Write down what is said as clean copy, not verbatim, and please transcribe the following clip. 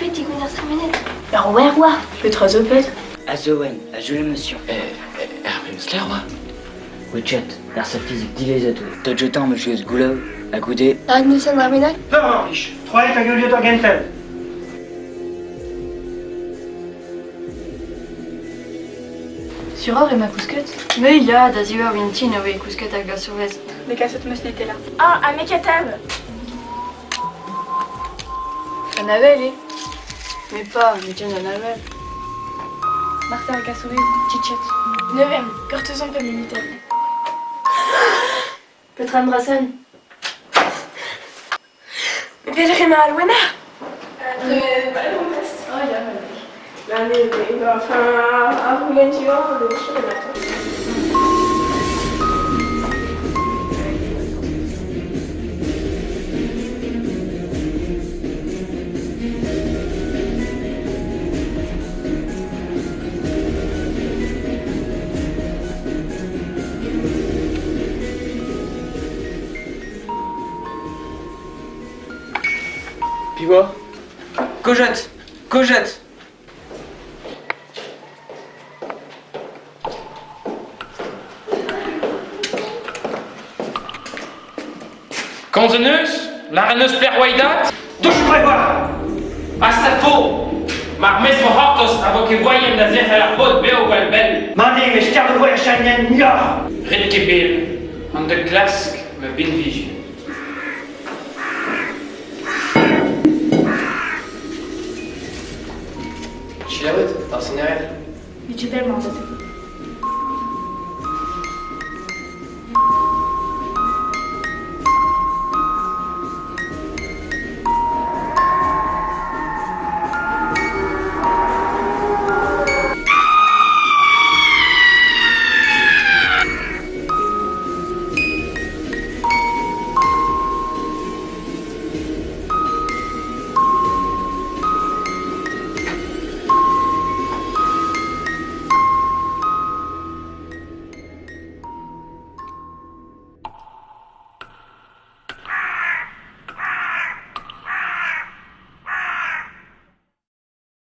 bet digant ar tremenet. Ur wer oa. Petra zo bet? A zo-en, a zo émotion. Er memes lec'h oa. Wechat, ar fizik divezet oa. Tot jotañ ma jouez goulaou, ha goude... Hag neus an dra bennak? Peur troet hag eul ar gentel. Sur eo ma kousket? Me ya, da ziwar vintin a voe kousket hag a survez. Degaset meus Nutella. Ah, ha me katav. An avel eo. Me pa, me tien an avel. Martha ar gasourez, tchitchet. Nevem, gortozomp pe minutenn. Petra an drasen? Me pelec'h emañ Alwena? Oh ya, Ba, me, me, enfin, ar roulenn diwar, le chien emañ. Pivoa Kojat Kojat Komz neus, lar neus per waidat, Touch prévoir. Astafo Mar mes mo c'hortoz a vo ket voien da zerc'hel ar bod beo gwall bell. Mane me ster de voer chanien muioc'h. Ret ket bel, an de klask ma binvije. Chilaouet, ar sonerez. Met bel marzet.